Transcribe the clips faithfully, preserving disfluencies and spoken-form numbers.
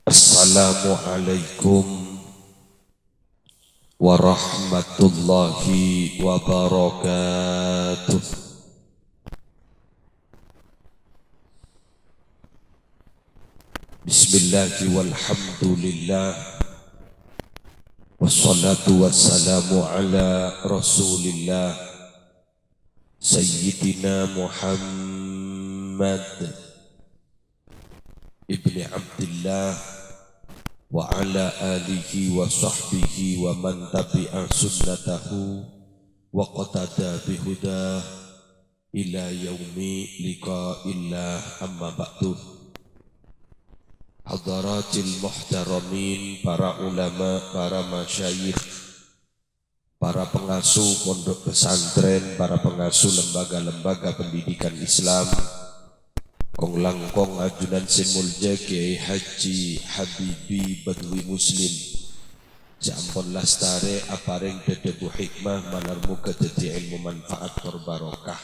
Assalamualaikum warahmatullahi wabarakatuh. Bismillah walhamdulillah. Wassalatu wassalamu ala Rasulillah, Sayyidina Muhammad ibni Abdillah, wa ala alihi wa sahbihi wa man tabi'a sunnatahu wa qatada bihudah ila yaumi liqa'illah, amma ba'du. Hadaratil muhtaramin, para ulama, para masyayikh, para pengasuh pondok pesantren, para pengasuh lembaga-lembaga pendidikan Islam, kong-langkong ajunan sè molja Kiai Haji Habibi Badwi Muslim, sè ampon lastarè aparèng dhâdhâbu hikmah, malar moghâ dhâddhi èlmo manfaat tor barokah.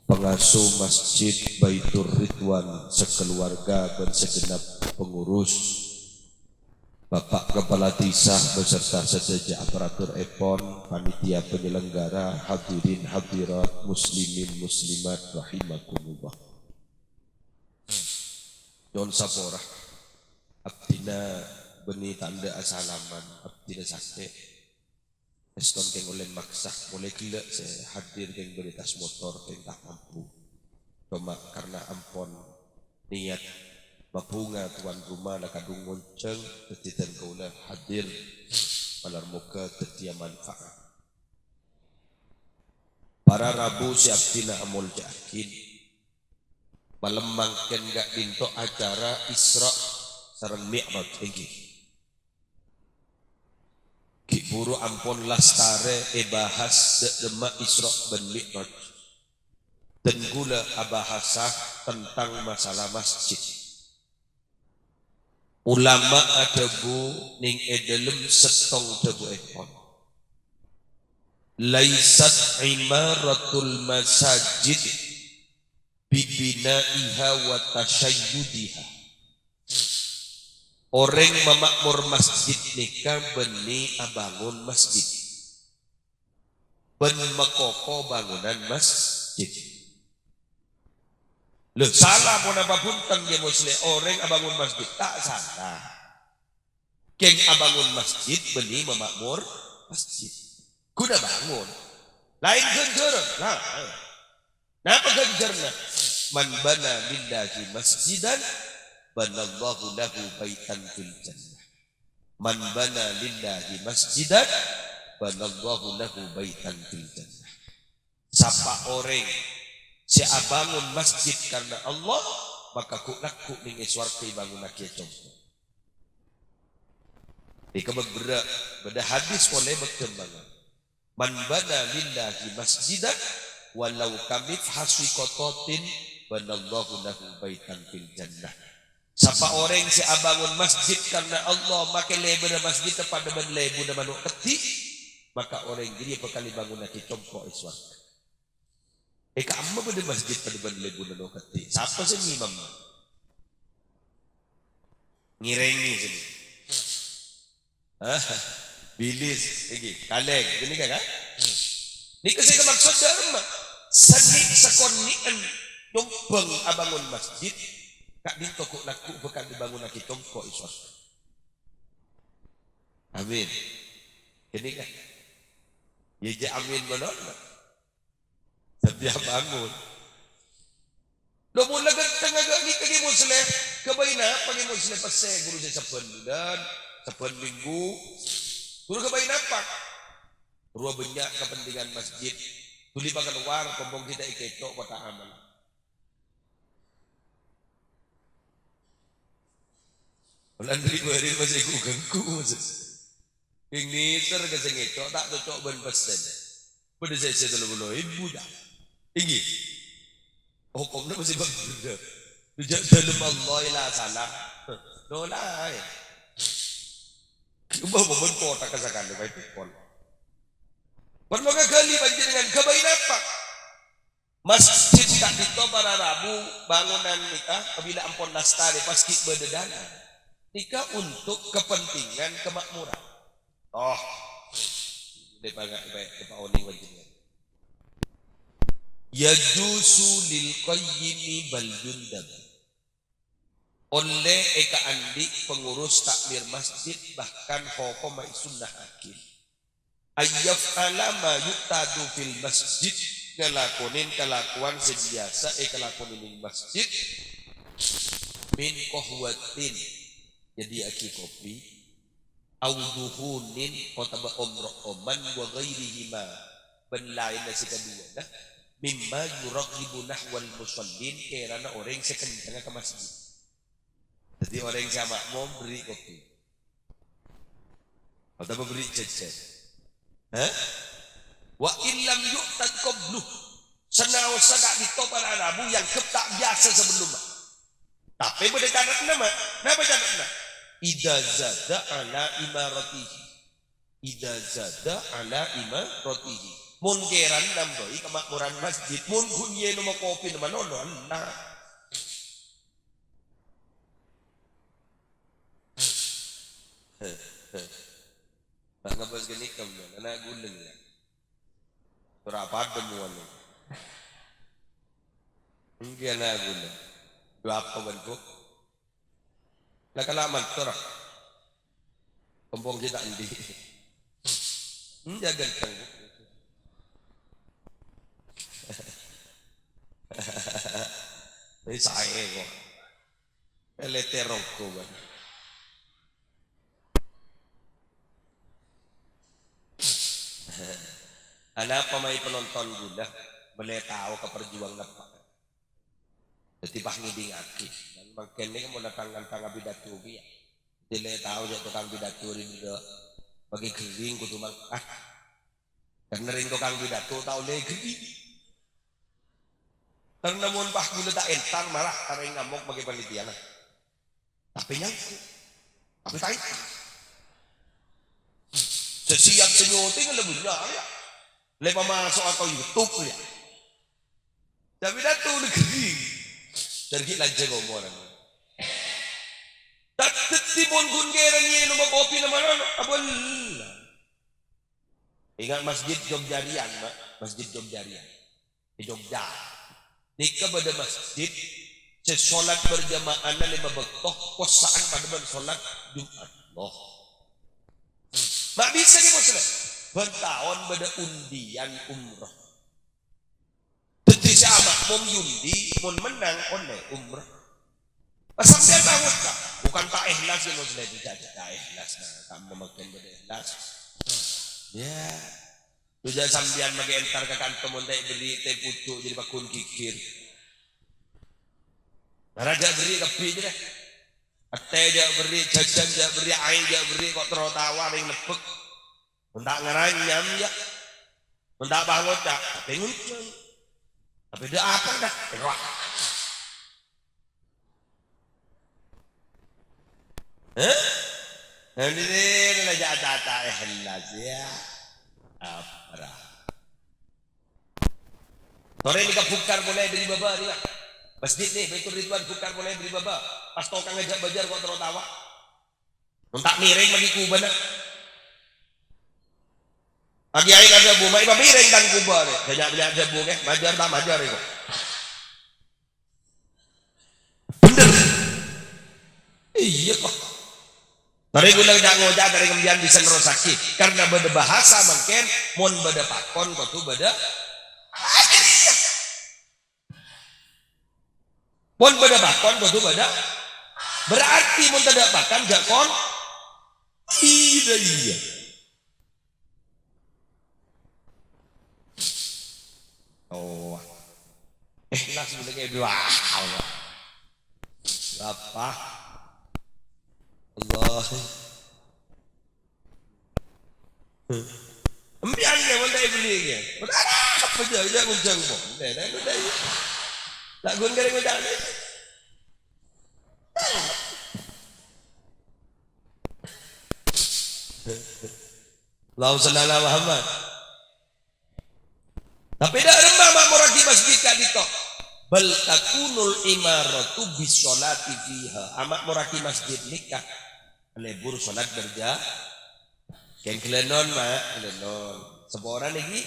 Pengasuh Masjid Baitur Ridwan sakaluwarga bân sagenep pengurus, Bapak Kepala Desa beserta sadhâjâ aparatur èpon, panitia penyelenggara, hadirin hadirat, muslimin muslimat rahimakumullah. Nyo'on sapora. Abdhina bânnè ta' endâ' asalaman, abdhina sakè'. Èston kèng ollè maksa, molaè ghellâ' sè hadir kèng bâdâ è attas motor, kèng ta' mampu. Coma karna ampon niat mabhunga tuan rumah la kadhung ngonjhâng, dhâddhi dân kaulâ hadir, malar moghâ dhâddhiyâ manfaat. Para rabu sè abdhina amoljâ'aghi, malem mangkèn ka'dinto acara Isra' sareng Mi'raj, èngghi. Ghi' bhuru ampon lastarè èbahas dâ'-, dâ' emma Isra' bân Mi'raj. Dân ghulâ abahasa tentang masalah masjid. Ulama adhâbu nèng è dâlem sèttong dhâbuèpon, "Laisat imaratul masajid bibina'iha wa tasyayyudiha." Orèng mama'mor masjid nèka bânnè abângon masjid bân makoko bângonan masjid. Lho, sala ponapa bhunten, yâ, Musleh? Orèng abângon masjid, ta' sala. Kèng abângon masjid bânnè mama'mor masjid. Ghun abângon. Laèn ghânjhârân. Nah, napa ghânjhârânna? "Man bana lillahi masjidan, banallahu lahu baitan fil jannah." "Man bana lillahi masjidan, banallahu lahu baitan fil jannah." Sapa orèng sè abângon masjid karna Allah, maka ghu'-lagghu' nèng è sowarghâ èbângonnaghi compo'. Nèka bâk berrâ', bâdâ hadis polè bâk dhâmmangan. "Man bana lillahi masjidan walau kamifhasi qatatin, banallahu lahu baitan fil jannah." Sapa orèng sè abângon masjid karna Allah, makè lèbârrâ masjid padâ bân lèbuna mano' keddhi', maka orèng jârèya bhâkal èbângonnaghi compo' è sowarghâ. È ka'emma bâdâ masjid padâ bân lèbuna mano' keddhi'. Sapa sè ngimam? Ngèrèngè sini. Ah, bilis, èngghi, kalèng, ghânèka, kan? Nèka sè èkamaksod dâ' remma. Sanè' sakonè'an nyombhâng abângon masjid, ka'dinto ghu'-lagghu' bhâkal èbângonnaghi compo' è sowarghâ. Amin. Ghânèka. Yâ, jhâ' amin malolo. Sabbhiyân bângon. Lo, mon la ghânteng aghâ' nèka, Kè Musleh, ghâbây napa, Kè Musleh? Pèssè ghuru sè sabbhân bulân, sabbhân minggu. Ghuru ghâbây napa? Rowa bânnya' kapentingan masjid. Dhuli pakalowar, kombong sè ta' èkèco' kotta' amal. Lan ri-, bâri' masih ghu-, ganggu, maksud. Ing nèser ka sè ngèco', ta' cocok bân pèssèna. Bâdâ sè, sè tello polo èbu, ta'? Èngghi. Hokomna masih bâdâ. Jhâ' dâlem Allah la sala. Nolak, yâ. Coba bân kotta' ka sakalè, baik pon. Parlo ngaghâli panjhennengngan, ghâbây napa? Masjid ka'dinto para rabu, bângonan nèka, kabila ampon lastarè, pas ghi' bâdâ dâlân. Nèka untuk kepentingan kemakmuran. Oh, dipanga-, dipa-, dipaonèng panjhennengngan. Yajuzu lil qayyimi bal yundab. Ollè èkaandi' pengurus takmir masjid, bahkan hokomma èsunnahaghi. Ayyaf'ala ma yu'tadu fil masjid, ngalakonè kalakowan sè biyasa èkalakonè neng masjid, min qahwatin, nyadhiyâaghi kopi, au duhunin, otabâ omro'-oman, wa ghairihima, bân laènna sè kaduwâna, mimma yuraghibu nahwal musallin, kèrana orèng sè kencengnga ka masjid. Dhâddhi orèng sè amakmum bherri' kopi. Otabâ bherri' jhâjhân. Hah? Wa illam yu'tad qablu. Sanaossa ka'dinto para rabu èangghep ta' biyasa sabellunna. Tapè bâdâ catatna, Ma'. Napa catatna? Idza zada ala imaratihi. Idza zada ala imaratihi. Mon kèran nambâi kamakmuran masjid, mon ghun ngènoma kopi manono, Allah. Ma' ngabâs ghânèka, ana' ghulâ, yâ. Sora padâ mowan. Èngghi ana' ghulâ. Dhu apa bân, Bu'? La kala' mantor. Kompong kita endi? Hmm, ya ganteng, Bu'. Ini sae kok. Elete rongko, Bang. Ana apa mai penonton ghulâ, mele tao ka perjuangan apa? Dhâddhi pas ngèdingngaghi. Dan mangkèn nèka mon tang-, tang apidato kèya. Dhâddhi le tao jâ' tokang pidato rèng bâgi ghering kodhu mangkat. Karna rèng tokang pidato ta' ollè ghering. Karna mon pas ghulâ ta' entar, mara karè ngamok bâgi panitiana. Tapè nyangko. Tapè ta' entar. Sè siap sè nyoteng la bânnya', yâ. Le pamaso'a ka YouTube, yâ. Tapè pidato negeri. Dâri ghi' lanjhâng omoran. Dhâddhi mon ghun kèra ngènoma kopi nèng manono, abâlla. Ingat Masjid Jogja Riyan, Ma'. Masjid Jogja Riyan. È Jogja. Nèka bâdâ masjid sè sholat berjamaahna lèma bâkto, kossa'an padâ bân sholat Jumat. Loh. Ma' bisa ghi' Muslim? Bân taon bâdâ undian umroh. Dhâddhi sè amakmum èundi, mon mennang ollè umroh. Pas sampèyan ta' ngoca', bukan ta' ikhlas ya, Muslim, tidak, tidak ikhlas. Nah, kamu makin bâdâ ikhlas. Ya. Duh, jâ' sampèyan makkè entar ka kanto mon ta' èberri' tè pucuk jârèya paggun ghighir. Mara jâ' berri' kabbhi jârèya. Ètè jâ' berri', jhâjhân jâ' berri', aèng jâ' berri', kok terro tawa rèng nebbhek. Mon ta' ngaranyam, yâ. Mon ta' pas ngoca', tapè ngoca'. Tapè dâ' apa, dâ'? Wah. Hah? Nah, ini, ini, ini, jâ', jâ', jâ', ikhlas, yâ. Apa? Torè nèka bukar polè dâri bâbâ, nèka. Masjid nè, Baitur Ridwan bukar polè dâri bâbâ. Pas tokang ajâ' bâjâr kok terro tawa. Mon ta' mèrèng maghi kubâna. Agi aèng adhâbu, "Ma' èpamèrèng tang kubâ, rè." Bânnya'-bânnya' adhâbu, kè. Majâr ta' majâr, kok. Bhender. Iyâ, kok. Torè ghulâ jâ' ngoca', torè sampèyan bisa nerrossaghi. Karna bâdâ bhâsa mangkèn, mon bâdâ pakon, kodhu bâdâ. Mon bâdâ pakon, kodhu bâdâ. Berarti mon tadâ' pakon, jâ' kon. Iyâ, iyâ. Oh. Ikhlas mulai kayak dua. Apa? Allah. Empiyan ya, mon ta' èberri' ya. Mon ta' apa aja, ya, ngundang, kok. Nah, nah, udah, ya. Tak gun kali ngundang, ya. Allahumma shalli ala Muhammad. Tapè dâ' remma ma'morraghi masjid ka'dinto. Bal takunul imaratu bis sholati fiha. Ama'morraghi masjid nèka lebur sholat berja-, kèng ghellânon, Ma', ghellânon. Saporana ghi.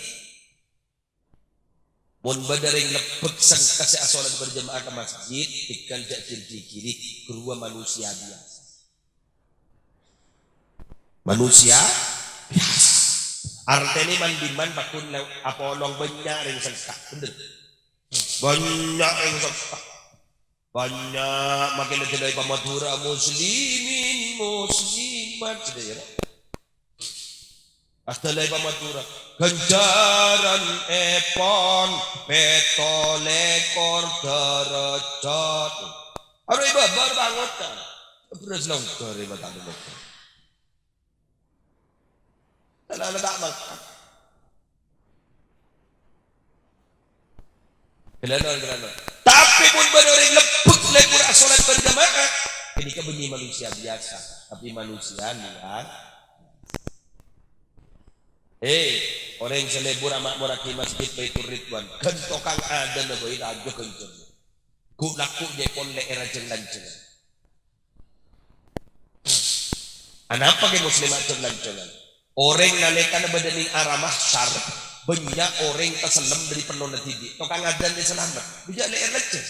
Mon bâdâ rèng lebbek sengka sè asholat berjamaah ka masjid, tèngghâl jhâ' ghi-ghiring, ghâruwa manusia biyasa. Manusia biyasa. Artèna man-dimman pagghun lew-, apolong bânnya' rèng sengka, bhender. Bânnya' rèng sengka. Bânnya' makè la jhâlâi pa Madhurâ, muslimin, muslimat, sadhâjâna. Pas jhâlâi pa Madhurâ, ghânjhârânèpon pètto lèkor dârâjhât. Arowa bâbâr bangotan. Bherrâs longghâr è mata longghâr. Tana ta' mangkat. Ghellânon, ghellânon. Tapè mon bâdâ orèng lebbek lebur asholat berjamaah, ghânèka bânnè manusia biyasa, tapè manusia luar. He, orèng sè lebur ama'morraghi masjid Baitur Ridwan, ghân tokang adânna bhâi rajâ ghânjhâr. Ghu'-lagghu' jhâ' pon lè'èrra jhâng-lanjhângan. Anapa kè muslimat jhâng-lanjhângan? Orèng nalèkana bâdâ neng ara mahsyar, bânnya' orèng tasellem dâri pennona dhibi'. Tokang adân èsalamet, bâjâ lè'èr lajjhâ.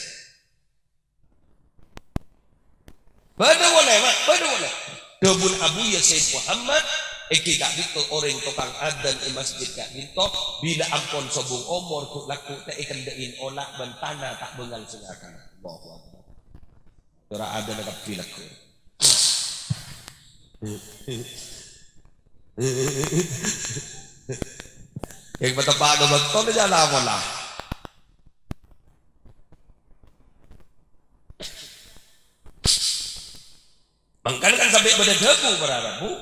Bâdâ polè, Ma', bâdâ polè. Dhâbuna Abuya Said Muhammad, èngghi ka'dinto orèng tokang adân è masjid ka'dinto, bilâ ampon sobung omor ghu'-lagghu' ta' èkendhâ'in ola' bân tana ta' bângal sè nyakana. Allahu Akbar. Cora' adânna kabbhi lagghu'. Yang pateppa' ka bâkto jhâ' la pola. Mangkana kan sampè' bâdâ dhâbu para rabu.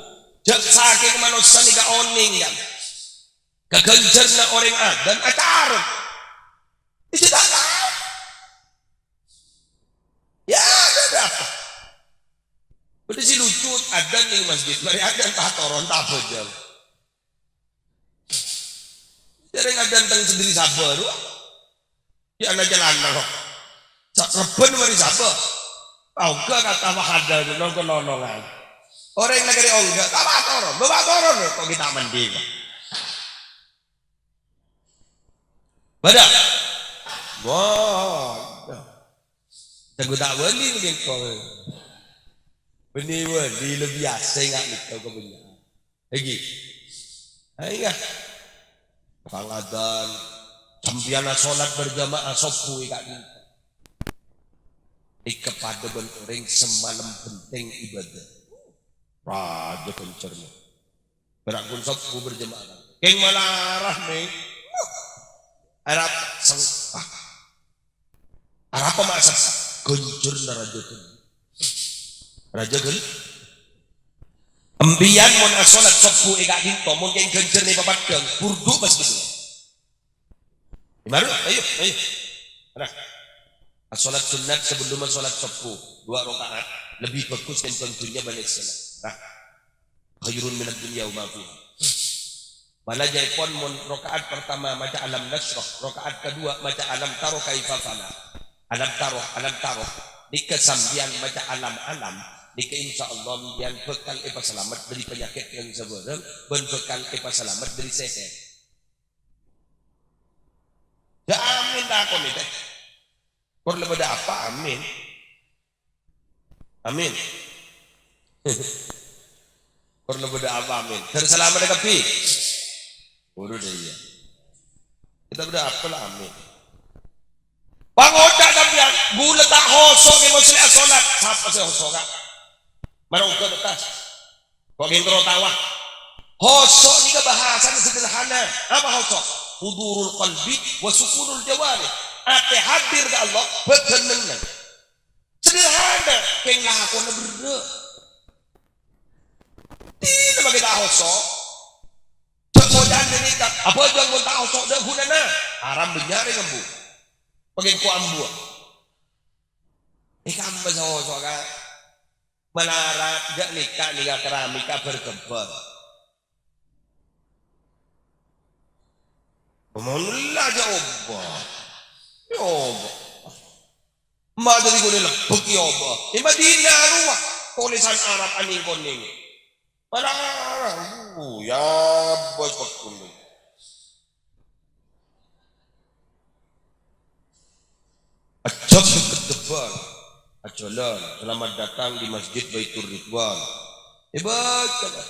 Jhâ' sakèng manossa nèka onèng kan. Ka ghânjhârna orèng adân acarep. Itu ta' tao. Ya, ada apa? Bâdâ sè lucu, adân neng masjid, marè adân ta' toron, ta' bhâjâng. Jhâreng adân teng sendiri sabar, wah. Ya, ana calana, kok. Sa-, rebbhân marè sabar. Ongghâ kata wah adân, nongko-nonongan. Orèng nagârâ ongghâ, ta' toron, ta' toron, kok kita mandi, kok. Bâdâ? Bâdâ. Tenggu ta' wali mungkin kok. Bânnè wali lebih asing, nggak gitu, kebanyakan. Lagi. Ayo. Tokang adân. Sampèyan sholat berjamaah sobbhu è ka'dinto. Èkapadâ bân orèng sè malem bhenteng ibadah. Rajâ ghânjhârna. Bârâ' ghun sobbhu berjamaah. Kèng malarah, neng. Arapa sengka. Arapa ma' sengka. Ghânjhârna rajâ ghân. Rajâ ghân. Empèyan mon asholat sobbhu è ka'dinto, mon kèng ghânjhârna papaddhâng, burdhu pas gitu. Imaru, ayo, ayo. Nah. Asholat sunnat sebelum asholat sobbhu, dua rakaat, lebih bagus tèmbhâng dhunnya bân èssèna. Nah. Khairun minad dunya wa ma fiha. Mala jhâ' pon mon rakaat pertama maca Alam Nasyrah, rakaat kedua maca Alam Taro Kaifa Fala. Alam Taro, Alam Taro. Nèka sampèyan maca Alam-alam, nèka insyaallah sampèyan bhâkal èpasalamet dâri panyakèt sè sabârâng bân bhâkal èpasalamet dâri sèhèr. Ya, amin, takon itu. Kor la bâdâ apa, amin. Amin. Kor la bâdâ apa, amin. Dâr salamet kabbhi. Buru deh, iya. Kita bâdâ apa la, amin. Pangoca' sampèyan, ghulâ ta' hoso' kè musli'ah sholat. Sapa sè hoso', Ka'? Mara ongghâ bâtas. Kok ghi' terro tawa? Hoso' nèka bahasana sederhana. Apa hoso'? Hudurul qalbi wa sukunul jawarih. Atè hadir ka Allah, bhâdhân neng-neng. Sederhana, kèng lakona berrâ'. Dina makè ta' hoso'. Jhâ' moca'an ghânèka, abhâjâng mon ta' hoso' dâ' ghunana. Haram bânnya' rè ngembu. Pakèng ko ambuwâ. Èkamba sè hoso', Ka'. Malarat ghânèka nèka keramika bâr-ghembâr. Mon la jhâ' obâ. Yâ obâ. Ma' dhâddhi ghulâ lebbek ya, Abah. È Madinah rowa, tolèsan Arab anèng-konèng. Malarang, bu, ya, bos, pekun. Ajhâk deket depan. Ajhâlân, selamat datang di Masjid Baitur Ridwan. Hebat, kan?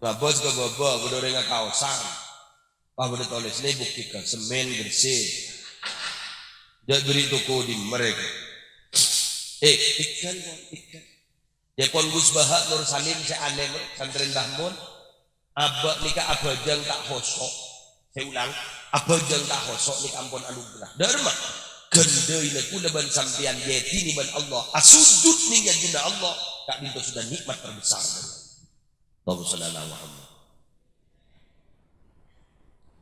Ngabâs ka bâbâ, bâdâ orèng akaosan. Pas bâdâ tolèsna èbuktèka, semmèn, bersih. Jhâ' bâri' toko dimma rèya. Eh, ikan, Bang, ikan. Jâ' pon Gus Baha Nur Salim sè alèm, santrèna Mbah Mun. Abâ' nèka abhâjâng ta' khosok. Sè ulang, abhâjâng ta' khosok nèka ampon anugerah. Dârma, ghândhâina kaulâ bân sampèyan èyèdini bân Allah, asujud nèng ajunanna Allah, ka'dinto sudah nikmat terbesar. Allahumma shalli ala Muhammad.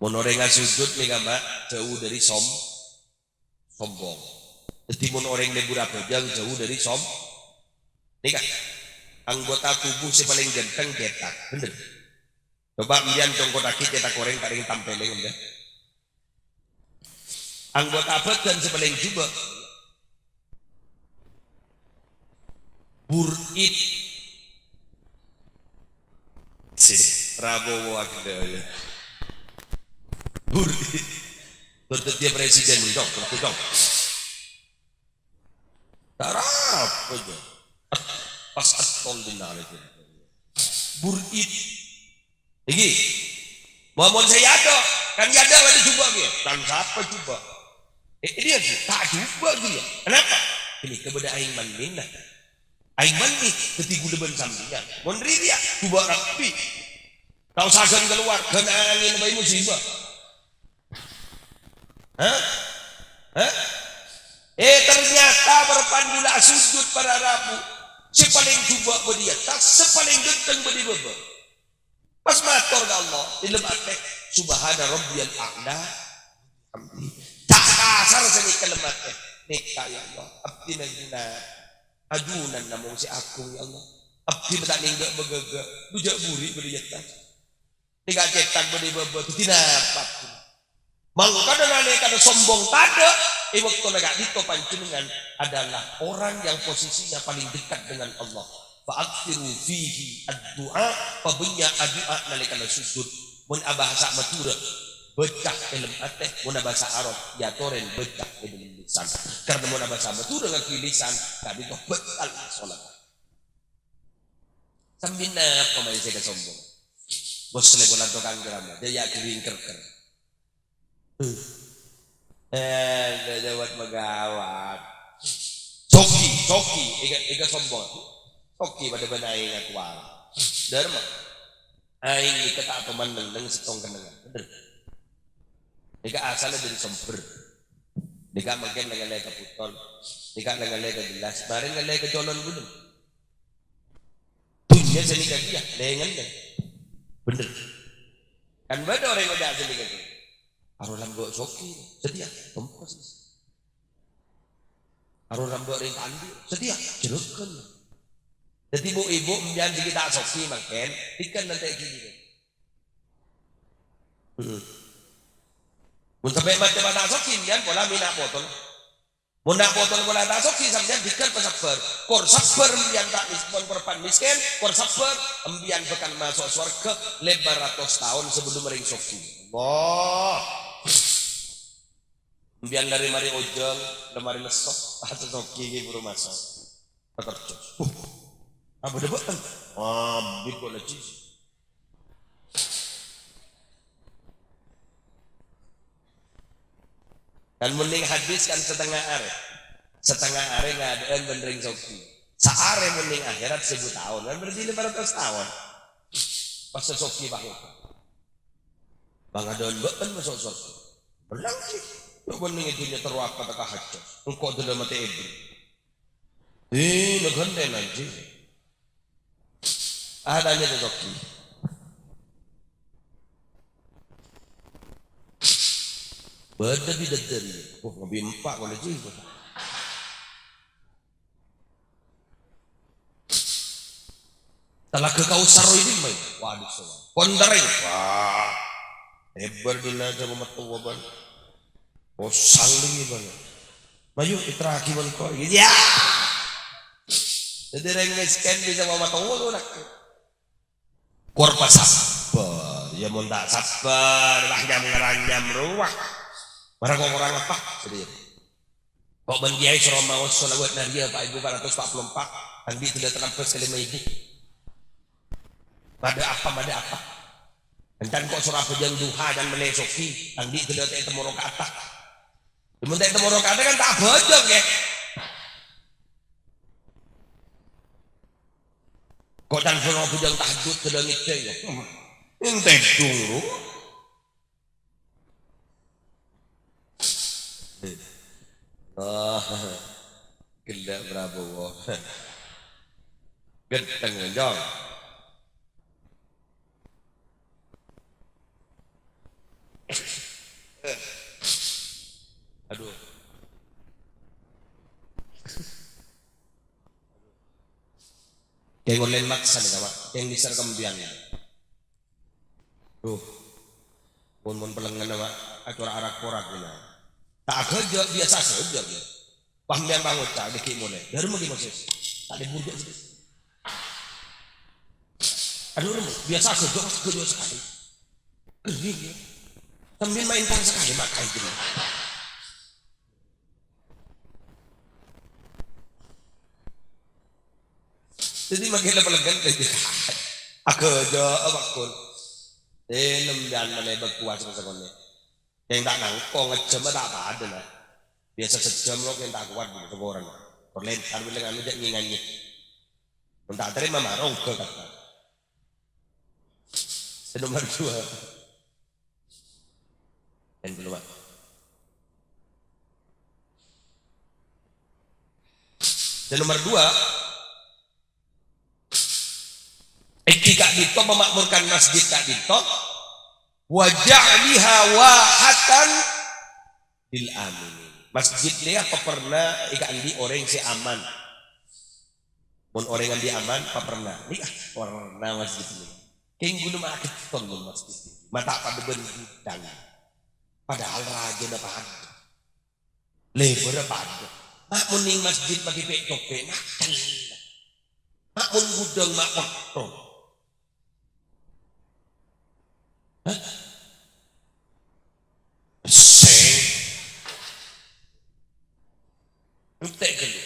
Mon orèng asujud nèka, Ma', jhâu dhâri som-, sombong. Dhâddhi, mon orèng lebur abhâjâng, jhâu dhâri som-, nèka, anggota tubuh sè palèng ghântheng cètak, bhender. Coba empèyan congkottaghi cètak orèng, palèng tampèlè, bhender. Anggota bhâdhân sè palèng jhubâ'. Burit. Si, Prabowo akhirnya, ya. Burit. Terus dia presiden, dong, terus, dong. Tarap aja. Pas atol di nari. Burit. Iki. Mon sè yado, kan yado ada jhubâ' ghi. Kan sapa jhubâ'? Eh, dia sih, ta' jhubâ' ghi ya. Kenapa? Ini kepada aing manina. Aing mani, dhâddhi kaulâ bân sampèyan. Mon rèya, jhubâ' rabbhi. Ta' osa ghân kalowar, ghân angèn bhâi musibah. Hah? Hah? Eh, ternyata bârâmpan kaulâ asujud para rabu. Sè palèng jhubâ' bâdâ è attas, sè palèng ghântheng bâdâ è bâbâ. Pas mator ka Allah, è dâlem atè, "Subhana rabbiyal a'la." Hamdi. Ca' kasar sè nèka è dâlem atè. Nèka, ya Allah, abdhina ajunan, ajunan namong sè agung, ya Allah. Abdhina ta' nèngghâ' maghâghâ, dhu jhâ' buri' bâdâ è attas. Nèka cètak bâdâ è bâbâ, dhâddhi napa? Mangkana nalèkana sombong tadâ', è bâktona ka'dinto panjhennengngan adalah orang yang posisinya paling dekat dengan Allah. Fa aktsiru fihi ad-du'a, pabânnya' adu'a nalèkana sujud. Mon abhâsa Madhurâ, bâca è dâlem atè, mon abhâsa Arab, èyatorè bâca è dâlem lisan. Karna mon abhâsa Madhurâ ngangghuy lisan, ka'dinto bâtal salat. Sambi napa maèn sè kasombong? Bos, lè pola tokang keramat, jâ' ghâring kèr-kèr. Eh, jawat magawat. Sogi, sogi, èka, èka sombong. Sogi padâ bân aèng akowal. Dârma. Aèng nèka ta' toman neng-neng sèttong kennengngan. Bhender. Nèka asalla dâri sombher. Nèka mangkèn la ngallè ka botol. Nèka la ngallè ka gelas. Marèn ngallè ka colon bulân. Dhunnya sè nèka kèya, lèngen, lè. Bhender. Kan bâdâ orèng ngoca' sè nèka kèya. Aro lambâ' sogi, satèya, tempes. Aro lambâ' rèng kandhi, satèya, jhârâghân. Dhâddhi, bu-ibu, empèyan sè ghi' ta' sogi mangkèn, dhika nantè' ghi' ghi'. Hmm. Mon sampè' macem ta' sogi, empèyan pola mèna potol. Mon ta' potol pola ta' sogi, sampèyan dhika pasabbhâr. Kor sabbhâr empèyan ta' mis-, mon korban miskin, kor sabbhâr, empèyan bhâkal maso' sowarghâ lèma ratos taon sabellunna rèng sogi. Allah. Empèyan la rè-marè ojhân, la marè lesso, pas sogi ghi' buru maso'. Takerjo. Uh, apa dâ' bâ'en? Abit kok lagi. Kan mon nèng hadis kan satengnga arè. Satengnga arè ngadâ'ân bân rèng sogi. Saarè mon nèng akhèrat seribu taon. Kan berarti lèma ratos taon. Pas sogi, Pak. Pangadâ'ân bâ'en maso' sowarghâ. Belang sih. Coba nèng dhunnya terro apa ta' hajat. Engko' dâlâ matè èbri. Eh, naghântèna, Ji. Ah, tanya ka Sogi. Bâdâ bidadari. Oh, ngabimpa' kala, Ji. Talaga Kausar ini main. Waduh, sowan. Konter ini. Wah. Hebat dina sama mertua, Bang. Kosang lagi bang. Mayu, iterraghi mon ko'. Ya. Dhâddhi rèng mèskèn bisa mama toro' nak. Korpa sabbhâr. Ya mon ta' sabbhâr, wah nyam-ngaranyam rowa. Mara kok korang apa? Jadi, kok bân kiai soro maos shalawat nariyah, Pak Ibu, empat ratus empat puluh empat. Andi' ghellâ' terabas kalèma ibu. Padâ apa, padâ apa? Èncan kok soro abhâjâng duha dan mèlè sogi, andi' ghellâ' ta' ètemmo raka'atta. Mon ta' ètemmo raka'atta kan ta' abhâjâng, ya. Kok can soro abhâjâng tahajjud ghellâ' ngèdhing, ya. Ènte dulu. Oh, ghellâ' Prabowo. Ghenteng, Jong. Aduh. Kèng ollè maksa nèka, Pak. Kèng nèser kembiyan. Duh. Mon-mon pellengnganna, Pak, acora' arak-korak, gila. Ta' aghâjâ', biyasa aghâjâ', gila. Pas sampèyan pangoca', dhâggi' molè. Dâremma ghi' Moses. Ta' lebur jâ' sèdhâ. Aduh, rem, biyasa aghâjâ', pas aghâjâ' sakalè. Ghering, ya. Sampèyan maèn tar sakalè, makaè, gila. Dhâddhi, makkè la pellengngan, dhâddhi. Aghâjâ', abâkkun. Ènem jân malè bâkto aseng sakonè'. Kèng ta' nangkong, ngejjhâmma ta' padâ, la. Biyasa sajjhâm, lo, kèng ta' kowat, bu, saporana. Kor lentar bilâ nganu, jâ' ngè-nganyè. Mon ta' tarèma, mara ongghâ, kata. Sè nomer dua. Yang kedua. Yang nomor dua, èngghi ka'dinto memakmurkan masjid ka'dinto, wa ja'liha wahatan lil aminin. Masjid nèka paperna èkaandi' orèng sè aman. Mon orèng andi' aman, paperna. Nèka paperna masjid nèka. Kèng ghulâ ma' ghetton mon masjid nèka. Ma' ta' padâ bân ghudhâng. Padahal rajâna padâ. Lèbârrâ padâ. Ma' mon nèng masjid makè pè'-copè', ma' ghellâ'. Ma' mon ghudhâng, ma' pettong. Hah? Sèng. Ènte' ghâllu.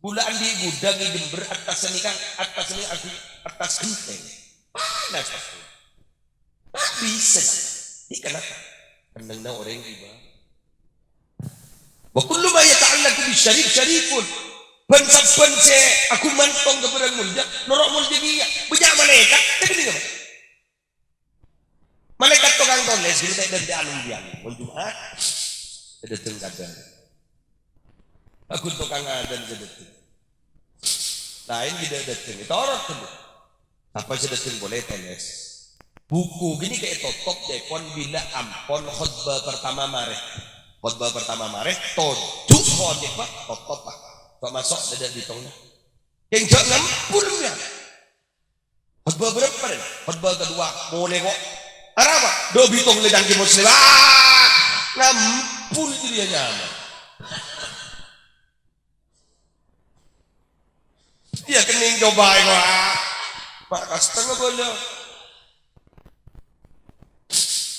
Bulâ andi' ghudhâng è Jember, attas nèka, attas nèka agu-, attas ghentèng. Panas, Pak. Ma' bisa, Pak. Di kenapa? Kennengnganna orèng ghibâ. Wa kullu ma yata'allaqu bisyarif syarifun. Bân-sabbhân sè aghumantong ka bhârâng molja, noro' molja kèya. Bânnya' malaèkat, tapi nèka, Pak. Malaèkat tokang tolès, ghun ta' èdhântè' anumbiyan. Mon Jum'at, èdhântè' kadhâng. Aghun tokang adân sè dhântè'. Laèn ghi' dâ'-, dhântè', ètorot ghâllu. Apa sè dhântè' polè tolès. Buku ghânèka ètotop dâ'èpon bilâ ampon khotbah partama marè. Khotbah partama marè, toju' khotibah, totop, Pak. Kok maso' dâ' bâtongna. Kèng jhâ' ngampol, ya. Khotbah bârâmpa, Den? Khotbah kedua, molè, kok. Arapa? Dâ' bâtong lè cangkè Muslim. Ah! Ngampol jârèya nyaman. Iyâ, kennèng cobâ'â, kok. Ma' kastengnga bâlâ.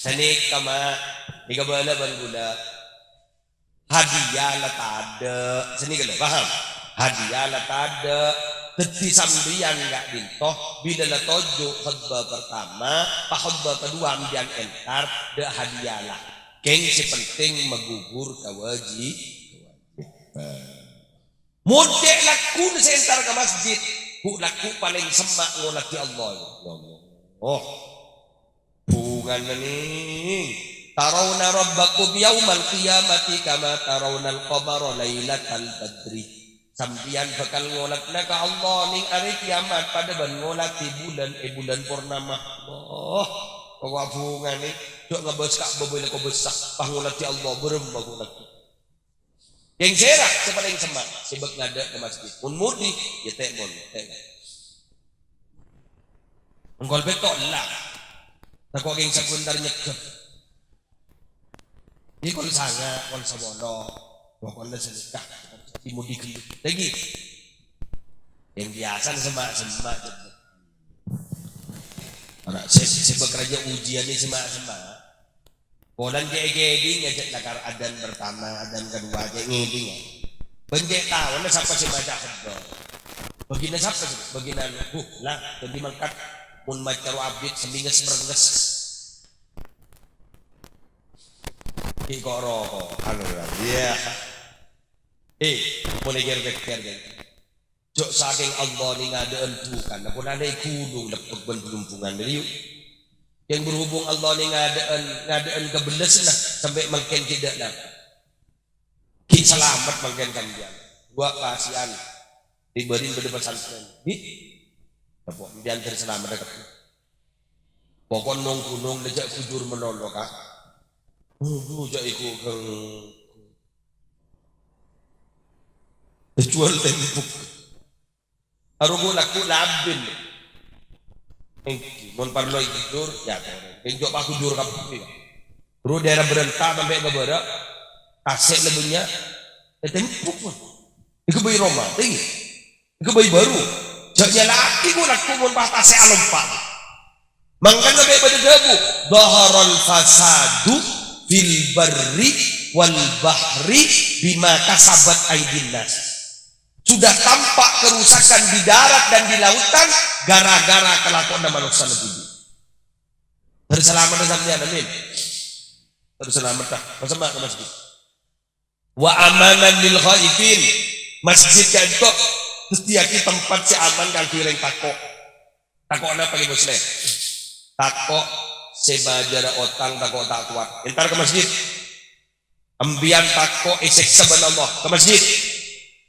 Sanèka, Ma'. Nèka bâlâ bân ghulâ. Hadiah la tadâ'. Sanèka lho, paham? Hadiah la tadâ'. Dhâddhi sampèyan ka'dinto, bilâ la toju' khotbah partama, pas khotbah kedua sampèyan entar, dâ' hadiah la. Kèng sè penting maghubur kawaji-, kawajiban. Mon cè' lakona sè entar ka masjid, bu' lako palèng semma' ngoladhi Allah. Ya Allah. Bhungana nèng. Tarawna rabbakum yaumal qiyamati kama tarawnal qamara lailatal badri. Sampèyan bhâkal ngoladhâ ka Allah nèng arè kiyamat padâ bân ngoladhi bulân è bulân purnama. Allah, kobhungana nèng. Jhâ' ngabâs Ka'bah bâlâ kobâsa, pas ngoladhi Allah, bârâmma ngoladhi. Kèng sèra sè palèng semma', sè bâk ngadâ' ka masjid. Mon modi, yâ tè' mon, tè'. Engkol bèto' la. Tako' kèng saghun entar nyegghâ. Ini kol sanga, kol sapolo. Pokokna sanèka. Dimudi ghâllu. Lagi. Yang biasa sema-sema. Ora, sè, sè bâkal ajâ' ujian ini sema-sema. Polana cè' ngèdhing ajâ' lakar adzan pertama, adzan kedua, cè' ngèdhing. Bân cè' taona sapa sè maca khutbah. Bâgina sapa sè? Bâgina, huh, lah, dhâddhi mangkat mon maca ro abit sè mènges-mèrenges. Ki' ko' roko, anu, ya. Eh, mon èkèr-kèkèr, kan. Jhâ' sakèng Allah nè ngadâ'ân bukan, apa nalè ghulung lebbek bân blumbungan, yu. Yang berhubung Allah nè ngadâ'ân, ngadâ'ân kabellasânna sampè' mangkèn ghi' dâ' napa. Ghi' salamet mangkèn sampèyan. Wa' kasihan. Ribâdhin bâdâ pesantren. Ghi. Apa sampèyan ter salamet, Kak? Pokok nong-gunong lejjâ' bujur malolo, Kak. Bujur jhâ' iku keng. Kecuali tembok. Arowa lagghu' labin. Èngghi, mon parlo èjhur, ya, torè. Enjâ' pagujur kabbhi. Ro daerah Berenta sampè' ka bârâ', tasè' la bânnya', ya, tembok, mon. Iku bâi roma, tèngghi. Iku bâi bâru. Jhâ' nyala'aghi, ghu, lagghu' mon pas tasè' alompa'. Mangkana bâ' bâdâ dhâbu, "Dhaharal fasadu fil barri wal bahri bima kasabat aidin nas." Sudah tampak kerusakan di darat dan di lautan gara-gara kalakowanna manossa la budi. Ter salamet sampèyan, amin. Ter salamet, ta'? Masa ma' ka masjid? Wa amanan lil khaifin. Masjid ka'dinto' dhâddhiyâghi tempat sè aman kaangghuy orèng tako'. Tako' napa, Ki Musleh? Tako' sè bâjârâ otang, tako' ta' kowat. Entar ka masjid. Embiyan tako' èsèksa bân Allah. Ka masjid.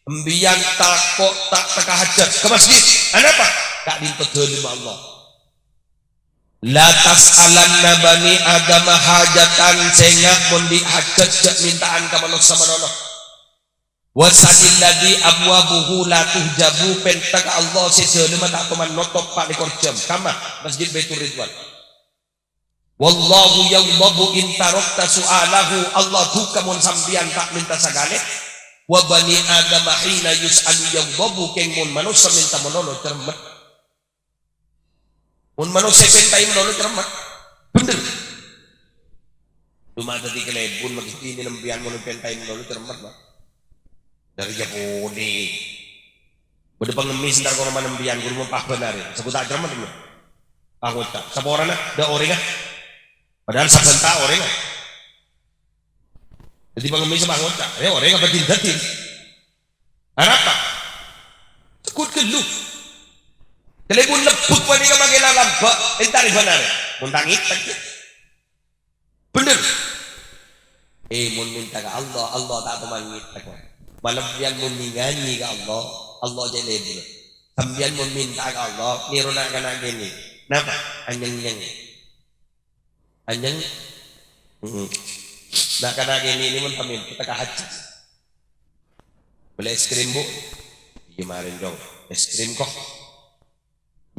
Embiyan tako' ta' teka hajat. Ka masjid. Anapa? Ka'dinto' dhâlemma Allah. La tas'alanna bani Adama hajatan, sènga' mon andi' hajat jhâ' mènta'an ka manossa manono. Was'alilladzi abwabuhu la tuhjabu, pènta ka Allah sè dhâlemma ta' toman notop pa' lèkor jam. Kamma? Masjid Baitur Ridwan. Wallahu yaghdabu in tarakta su'alahu, Allah duka mon sampèyan ta' mènta sakalè. Wa bani Adama hina yus'alu yaghdabu, kèng mon manossa mènta manono cermet. Mon manossa èpèntaè malolo cermet. Bhender. Coma dhâddhi kalèbun maghi binè lambiyân mon èpèntaè malolo cermet, Pak. Dâri Japoni. Bâdâ pangemmès entar ka roma lambiyân, ghuru mon pas bhender. Sabbhân ta' cermet, Pak. Pas ngoca'. Saporana, dâ' orèngnga. Padahal sabbhân ta' orèngnga. Dhâddhi pangemmès pas ngoca'. Rè orèng apa din-dhâddhi? Arapa? Tekut ghâllu. Kalèbun lebbek panèka mangkèn lambâ', èntar bhender. Mon ta' ngètèk, ya. Bhender. Eh, mon mènta ka Allah, Allah ta' toman ngètèk. Malem biyân mon nganyi ka Allah, Allah cè' lebur. Sampèyan mon mènta ka Allah, nèro na'-kana' kènè'. Napa? Anyèng-nyèng. Anyèng. Mm-mm. Na'-kana' kènè' nè mon ta' mènta ka hajat. Bâli es krim, Bu? Iyâ, marèn, Cong. Es krim, kok.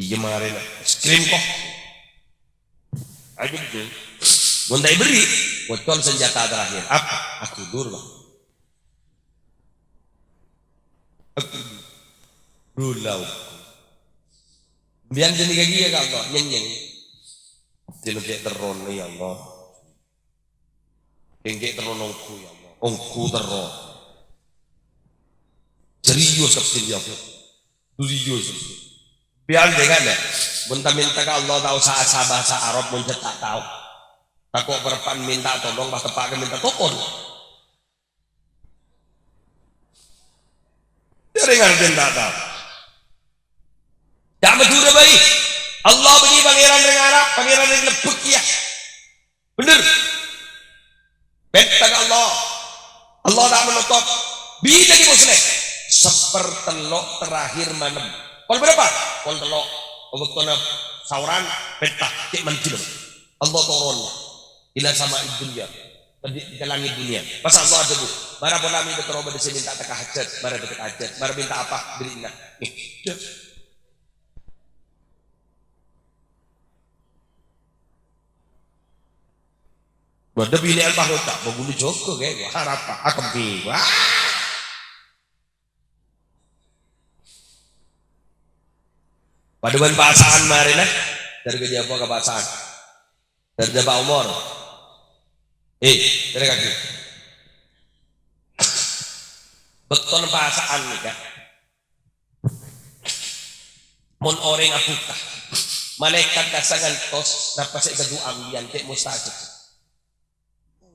Iyâ, marèn. Es krim, kok. Ayo, Bu. Mon ta' èberri', pocol senjata terakhir. Apa? Aku dur, Bang. Aku dur. Rula'u. Biyân jârèya ka Allah, nyèng-nyèng. Dina ghi' terrona, ya Allah. Èngghi terro ongghu, ya Allah. Ongghu terro. Serius kabhâr, ya Allah. Serius. Biyân dengana, ya. Mon ta' mènta ka Allah, ta' osa asabhâsa Arab, mon jhâ' ta' tao. Tako' parebbhân mènta tolong, pas teppa' ka mènta tokol. Jârèya ngartèna ta' tao. Jhâ' Madhurâ bhâi. Allah bânnè Pangèran rèng Arab, Pangèran rèng lebbek kèya. Bhender. Pènta ka Allah. Allah ta' manotop. Bilâ ghi' Musleh? Sapertello' terakhir malem. Pokol bârâmpa? Pokol tello'. Bâktona saoran, pènta, cè' mandhil. Allah toron. Ila sama'id dunya. Ka di-, ka langngè' dhunnya. Pas Allah adhâbu, "Mara pola mè' bâdâ terro bâdâ sè mènta teka hajat, mara bâdâ teka hajat, mara mènta apa, bherri'na." Nih, dâ'. Bâdâ binè'an pas ngoca', "Bâ, ghulâ jâgâ, kè." Wah, arapa? Akembi. Wah. Padâ bân pasa'an marèna. Dâri ka jhâ' apa ka pasa'an? Dâri jhâ' Pak Umar. Eh, dâri kakè. Bâktona pasa'an nèka. Mon orèng abhuka, malaèkat kassa' ngantos napa sè èkadu'a bi' engko' mustajab.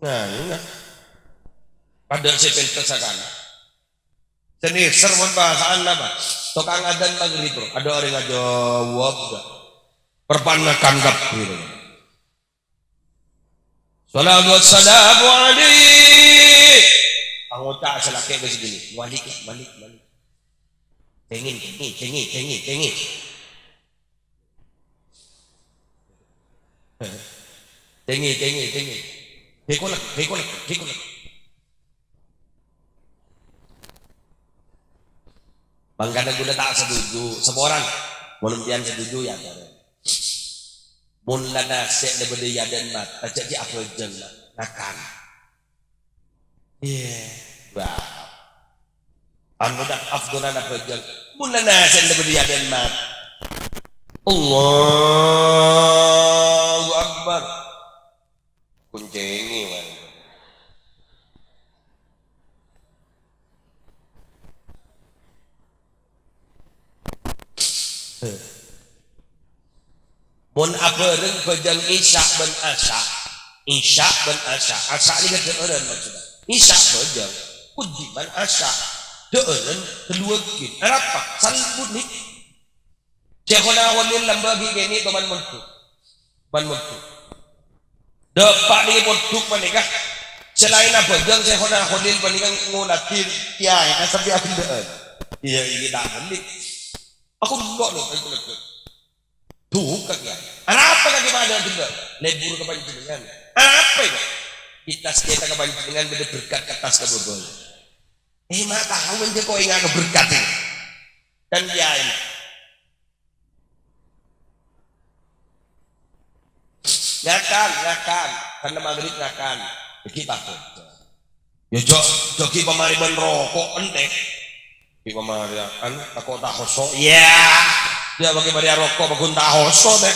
Nah, iyâ. Padâ sè pènter sakana. Sè nèser mon pasa'an napa? Tokang adzan magrib, bro. Adâ' orèng ajâwâb, bro. Perpannakan kabbhi, bro. Salatu wassalamu alaik. Angoca' sè lakè' ka sè binè'. Malik, malik, malik. Tèngè, tèngè, tèngè, tèngè, tèngè. Tèngè, tèngè, tèngè. Dèkolè, dèkolè, dèkolè. Mangkana ghulâ ta' setuju. Saporana, mon empèyan setuju, ya, jhâ' rè. Mon la nasè' la bâdâ è adâ'na mata, jhâ' ghi' abhâjâng, Mat. Ngakan. Iyâ. Wah. Anu dah, afdholan abhâjâng. Mon la nasè' la bâdâ è adâ'na mata. Allahu Akbar. Koncèngè, wae. Mon abhâreng bhâjâng Isya bân Asya, Isya bân Asya, Asya nèka dhâ'ârân maksodda. Isya bhâjâng, Quddiman Asya, dhâ'ârân ghâlluwâghi. Arapa? Salbut nèka. Syekhona Kholil lambâ' ghi' kènè' toman mondhuk. Toman mondhuk. Dâpa' nèka mondhuk panèka. Sè laènna bhâjâng Syekhona Kholil panèka ngolatè kèyaèna sampè' aghellâ'ân. Iyâ, iyâ, ta' ghellâ'. Aku enggak lho, aku lega. Duka, kèyaè. Arapa kakè padâ aghellâ'? Lebur ka panjhennengngan. Arapa, ya? Kita sekitar ka panjhennengngan bâdâ berkat ka attas ka bâbâ. Eh, ma' tao, enjâ' ko' enga' ka berkat ini. Dan kèyaè. Ngakan, ngakan. Karena maghrib ngakan. Iki takut. Ya, jhâ', jhâ' ghi' pamarè bân roko', ènte. Ghi' pamarè, anu, tako' ta' hoso'. Iyâ. Iyâ, bâgi marè roko', bâgun ta' hoso', tè.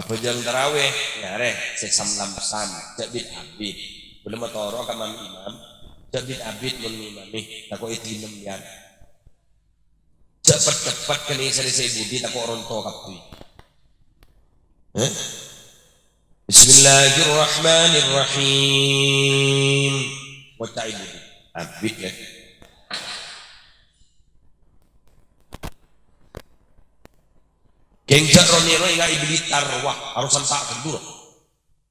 Abhâjâng tarawih, nyarè sè sam-lamsam, jhâ' bit-abit. Bâlem matoro' ka mam-imam, jhâ' bit-abit mon ngimami, tako' èdinem, yâ. Jhâ' pet-teppet kènè' sè-sè budi tako' ronto kabbhi. Hah? Bismillahirrahmanirrahim. Ngoca' è budi. Abit, ya. Kèng jhâ' ro-nèro enga' è budi tarwa, arosan ta' kendur.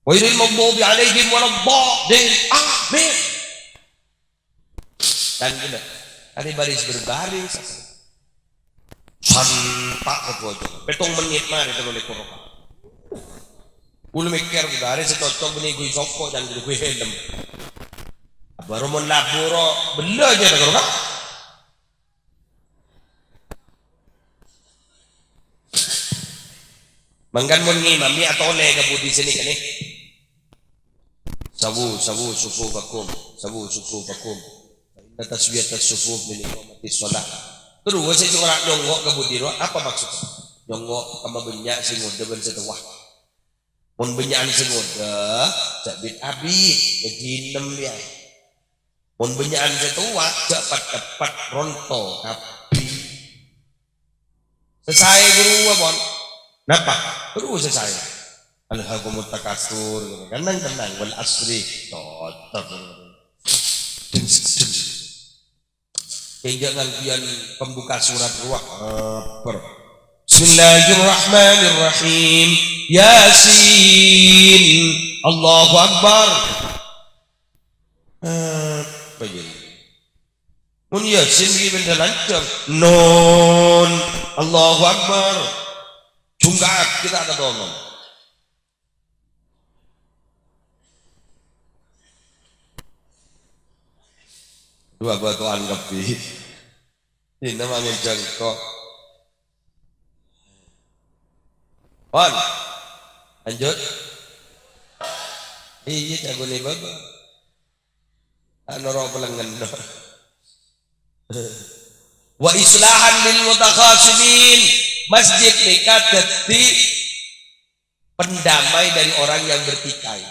Ghairil maghdubi 'alaihim waladdallin. Amin. Dan ghellâ', arè baris-berbaris. Santa' ka bojong. Pèttong mennit marè tello lèkor rakaat. Ghulâ mèkkèr, ghulâ arè sè cocok bânnè ghuy soko, can ghulâ ghuy helm. Bâru mon labu ro, bellâ jâ' tello rakaat. Mangkana mon ngimami atolè ka budi sè nèka nè. Sawu, sawu sufufakum, sawu sufufakum. Fa inna taswiyatas sufuf min iqamatis shalah. Terus sè cora' nyongngo' ka budi ro, apa maksudnya? Nyongngo' ka mabânnya' sè ngodâ bân sè towa. Mon bânnya'an sè ngodâ, jhâ' bit-abit, èdinem, yâ. Mon bânnya'an sè towa, jhâ' pet-teppet, ronto kabbhi. Sè saè ghâruwa, pon. Napa? Ghâruwa sè saè. Alhakumut takatsur. Kennèng-kennèng. Wal asri. Cocok. Deng, deng. Enjâ' ngangghuyan pembuka surat rowa. Apa? Bismillahirrahmanirrahim. Yasin. Allahu Akbar. Apa ya? Mun Yasin iki bendera lancang. Nun. Allahu Akbar. Jungkat kita ada ngomong. Dua batuan kabbhi. Ini namanya jangkok. Pon. Lanjut. Iyâ, jhâgona bâbâ. Anoro pelengen. Wa islahan lil mutakhasimin. Masjid nèka dhâddhi pendamai dari orang yang bertikai.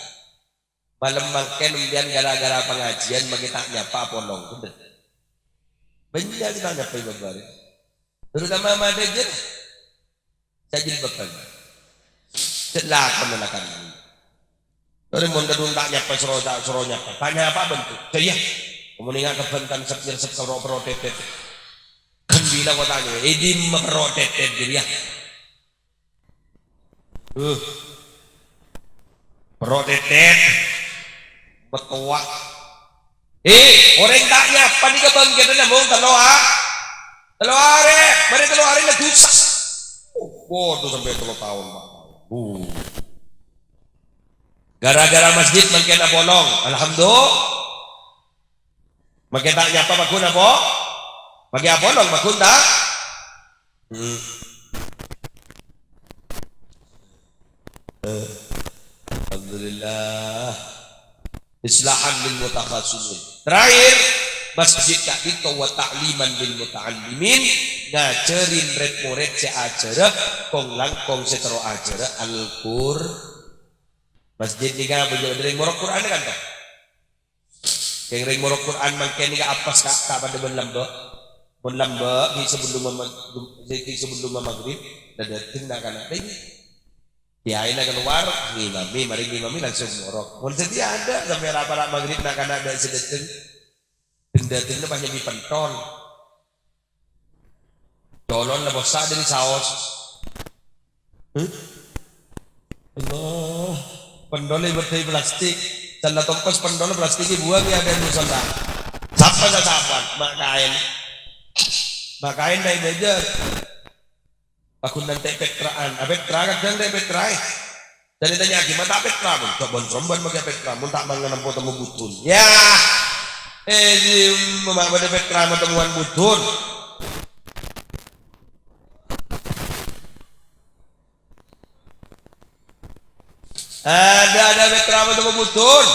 Malem mangkèn empèyan gara-gara pangajiân makè ta' nyapa apolong, bhender. Bânnya' sè ta' nyapa bâbâ rè. Terutama madâjâ. Sè jilbaban. Sè lakon lakan. Terus mon kadhung ta' nyapa soro, ta' soro nyapa. Ta' nyapa bentuk. Jâ iyâ. Mon enga' kebhântan sep-nyersep karo perro tetet. Kan bilang kotanya, "È dimma perro tetet," gitu ya. Uh. Perro tetet. Metowa. Eh, orèng ta' nyapa nèka bângkèdhâ namong tello a-, tello arè. Marè tello arè la dusa. Oh, waduh, sampè' tello taon, Pak. Uh. Gara-gara masjid mangkèn apolong. Alhamdulillah. Makè ta' nyapa pagghun apa? Makè apolong pagghun ta'? Hmm. Eh, Alhamdulillah. Islahan lil mutakhasimin. Terakhir, masjid ka'dinto wa ta'liman lil muta'allimin, ngajhârin rèd-morèd sè ajhârâ, kong-langkong sè terro ajhârâ Al-Qur-, masjid nèka bâjâ rèng morok Qur'an kan, ta'? Kèng rèng morok Qur'an mangkèn nèka apes, Ka', ta' padâ bân lambâ'. Mon lambâ', ghi' sabellumma ma-, ghi' sabellumma maghrib, la dâteng na'-kana' rèng. Kèyaèna kalowar, ngimami, marè ngimami langsung morok. Mon sè tèya adâ', sampè' ra-para' maghrib na'-kana' dâ' sè dâteng. Deng-dâtengnga pas nyambi pentol. Colon la possa' dâri saos. Huh? Allah. Pentol èbâddhâi plastik. Sella tongkos pentol plastik èbuwâng è adâ'na musalla. Sapa sè sapan? Ma' kaèn. Ma' kaèn ta' èbâjâr. Pagghun nantè' pettra'an. A, pettra kadhâng ta' pettraè. Jhâ' ètanya'aghi, "Ma' ta' pettra, mon?" Jhâ' bân-sombân makè pettra, "Mon ta' mangan ampo temmo budun." Yah! Eh, dimma ma' bâdâ pettra matemmowan budun? Adâ', adâ' pettra matemmo budun.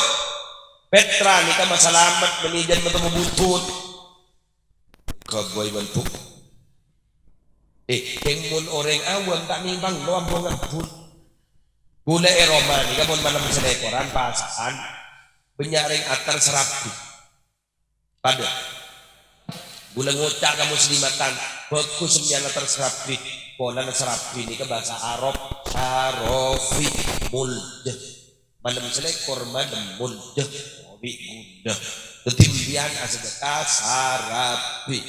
Pettra nèka masalamet bânnè jhân matemmo budun. Ghâbây bân bu-, Eh, kèng mon orèng awam ta' nèmpang lo ampo ngabbhut. Ghulâ è roma nèka mon malem salèkoran pasa'an, bânnya' rèng ater sarabi. Padâ. Ghulâ ngoca' ka muslimatan, "Bhâghus sampèyan ater sarabi." Polana sarabi nèka bhâsa Arab, sarofi, muldhâ. Malem salèkor malem muldhâ, obi' ghulâ. Dhâddhi, empèyan asadhâka sarabi.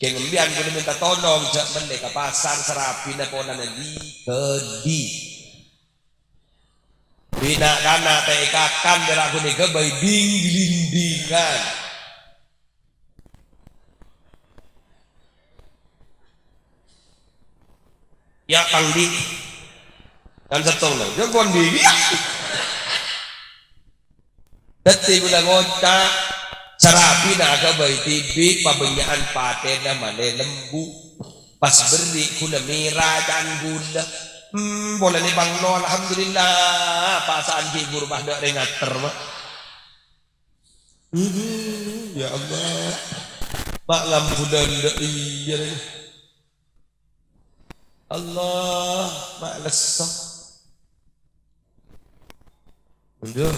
Kèng empèyan ghulâ mènta tolong, jhâ' mellè ka pasar sarabina polana li-ghâli. Bi' na'-kana' ta' èkakan, pèra' ghun èghâbây ding-glindingan. Ya, pangdi. Kan sèttong, no. Ya, kondi. Dhâddhi ghulâ ngoca', sarabina aghâbây dhibi', pabânnya'an patèna malè lembu. Pas berri' ghulâ mèra can ghulâ. Hmm, polana bângno, alhamdulillah. Pasa'an ghi' buru padâ rèng ater, ma'. Aduh, ya Allah. Ma' ngambulan dâ' iyâ, rè. Allah, ma' lesso. Aduh.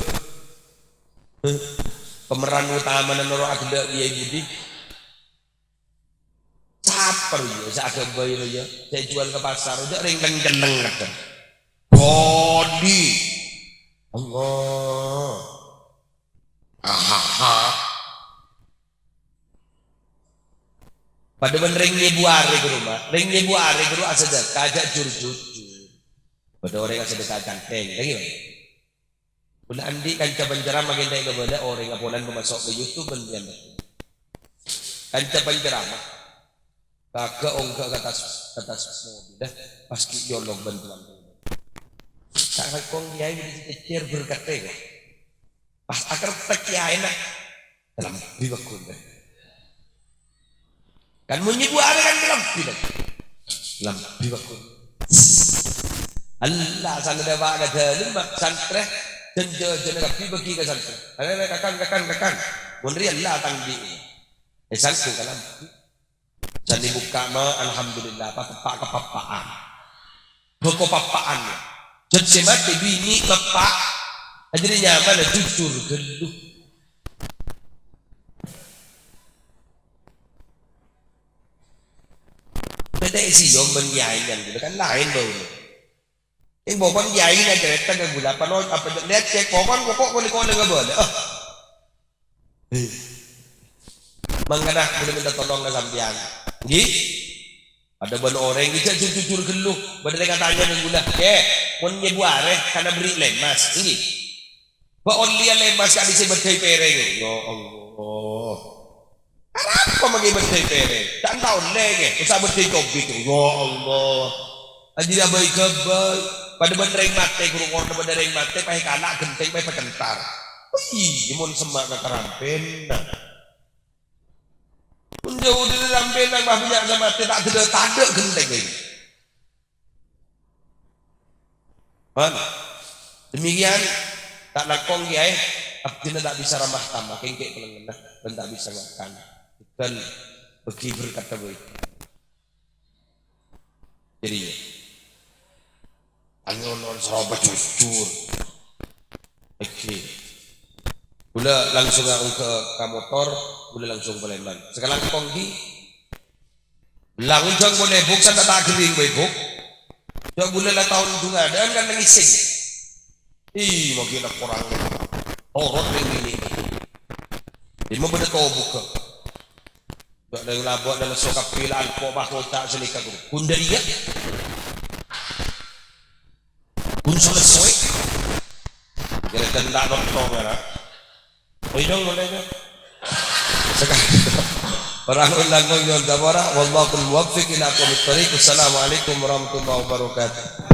Pemeran utamana noro' aghellâ' Kèyaè Budi. Sapa rèya sè aghâbây rèya, sè èjuwâl ka pasar, jhâ' rèng cellèng kadhâng. Kondi. Allah. Ahaha. Padâ bân rèng nyèbu arè ghâru, ma'. Rèng nyèbu arè ghâru asadhâka, jhâ' jur-jujur. Padâ orèng asadhâka cantèng, lagi, ma'. Ghulâ andi' kanca pancaramah ghentè' kabâlâ orèng apolan pamaso' ka YouTube bân biyân. Kanca pancaramah. Kaghâ' ongghâ' ka attas, ka attas mobil, pas ghi' nyolong bân tuwan. Ta' langkong kèyaè budi cècèr berkatta, wah. Pas akertek kèyaèna, kalambhi bâkun. Kan mon nyèbu arè kan kalambhi, kan? Kalambhi bâkun. Ella, santrè bâ' ka dâlem, ma-, santrè, jân-jâjâna kabbhi bâgi ka santrè. Arè, arè, kakan, kakan, kakan. Mon rèya ella tang bi'. Eh, sangko kalam. Jân èbukka' ma, alhamdulillah, pateppa' ka pappa'an. Bâko pappa'an. Jân sè matè binè' pappa'. Ajâriyâ nyamana jujur ghâllu. Bâdâ sè èsèyom bân kèyaè kan ghulâ kan laèn bâuna. Èng pokon kèyaè ngacarèta ka ghulâ, apa no, apa lècèk, pokon pokok kolè-kolè ngabâlâ. Ah. Eh. Mangkana ghulâ minta tolong ka sampèyan. Ngghi? Bâdâ bân orèng, jhâ' jujur-jujur ghâllu. Bâdâ rèng atanya ka ghulâ, "Kè, mon nyèbu arè, kana berri' lèmas?" Ngghi. Bâ' ollèya lèmas ka'dissa' bâddhâi pèrèng. Ya Allah. Arapa maghi bâddhâi pèrèng? Ca'na ta' ollè, kè. Usa bâddhâi cobit. Ya Allah. Ajâriyâ abâi-ghâbây. Padâ bân rèng matè, ghuru korna bâdâ rèng matè, pas èkala' ghentèng, pas èpacentar. Wih, mon semma' ka karampèna. Mon jhâu dâri rampèna, pas bânnya' sè matè, ta' tadâ'-tadâ' ghentèng, kè. Paham? Demikian, ta' langkong, Kèyaè, abdhina ta' bisa ramah tamah, kèng kè' pèlengngenna, bân ta' bisa ngakan. Bhâdhân bâgi berkatta bhâi. Jâriyâ. Ayo, non, saropa jujur. Oke. Ghulâ langsung ongghâ ka motor, ghulâ langsung palèman. Sakalangkong, ghi. Langsung polè, Bu', san ta' ghâring bhâi, Bu'. Jhâ' ghulâ la taon dhungadhân kan nangèsè. Ih, maghi la korang. Torot rèng binè'. Dimma bâdâ tobugghâ. Jhâ' dâ' labâ' dâ' lesso kabbhi la alko' pas ngoca' sanèka, ghuru. Kun dâriyâ. Kun salessoè. Kira-kira ta' nonton, ya, Ra? Oi, dong, boleh, dong. Sekarang. Para ulama yang dabara, wallahul muwaffiq ila aqwamit thariq. Wassalamualaikum warahmatullahi wabarakatuh.